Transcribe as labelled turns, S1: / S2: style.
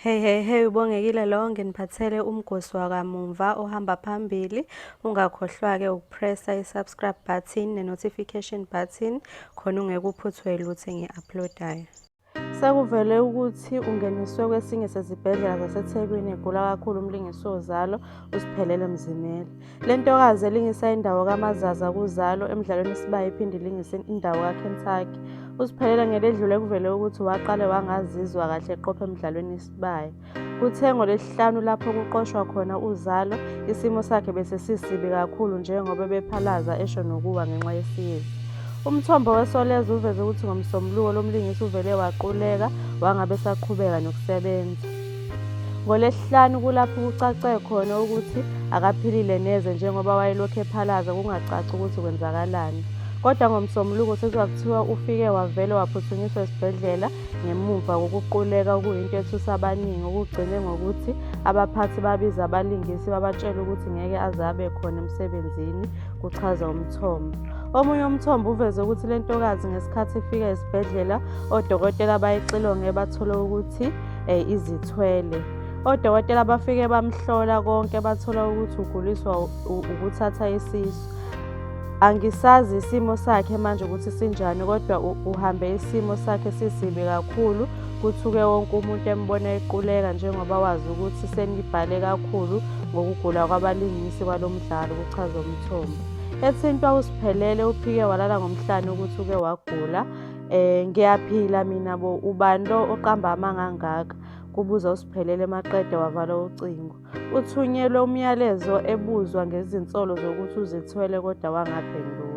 S1: Hey hey hey uBongekile lo nginiphathele umgosi wakamumva ohamba phambili. Ungakhohlwa-ke ukupressa i-subscribe button ne-notification button khona ungeke uphuthwe lutho engi-uploadayo. Sekuvele ukuthi ungeniswe kwesinye sezibhedlela zaseThekwini egula kakhulu umlingisi woZalo uSiphelele Mzimela. Le ntokazi elingisa indawo kaMazaza kuZalo emdlalweni Isibaya iphinde ilingise indawo kaKentucky. USiphelele ngeledlule kuvele ukuthi waqale wangazizwa kahle eqopha emdlalweni Isibaya. Kuthe ngoLwesihlanu lapho kuqoshwa khona uZalo, isimo sakhe bese sisibi kakhulu njengoba ebephalaza esho nokuwa ngenxa yesiyezi. Umthombo weSolezwe uveze ukuthi ngoMsombuluko lo mlingisi uvele waquleka wangabe esaqhubeka nokusebenza. NgoLwesihlanu kulapho kucace khona ukuthi akaphilile neze njengoba wayelokhu ephalaza kungacaci ukuthi kwenzakalani. Kodwa ngoMsombuluko sezwa kuthiwa ufike wavele waphuthunyiswa esibhedlela ngemuva kokuquleka okuyinto ethusa abaningi okugcine ngokuthi abaphathi babize abalingisi babatshele ukuthi ngeke aze abe khona emsebenzini, kuchaza umthombo. Omunye umthombo uveze ukuthi le ntokazi ngesikhathi ifika esibhedlela odokotela bayixilonge bathole ukuthi eh, izithwele. Odokotela bafike bamhlola konke bathola ukuthi uguliswa ukuthatha isisu. Angisazi isimo sakhe manje ukuthi sinjani kodwa uhambe isimo sakhe sisibi kakhulu kuthuke wonke umuntu embona equleka njengoba wazi ukuthi senibhale kakhulu ngokugula kwabalingisi kwalo mdlalo, kuchaza umthombo. Ethintwa uSiphelele uphike walala ngomhlane ukuthi uke wagula. Ngiyaphila mina bo, ubani lo oqamba amanga angaka? Kubuza uSiphelele maqede wavala ucingo. Uthunyelwe umyalezo ebuzwa ngezinsolo zokuthi uzithwele kodwa wangaphendula.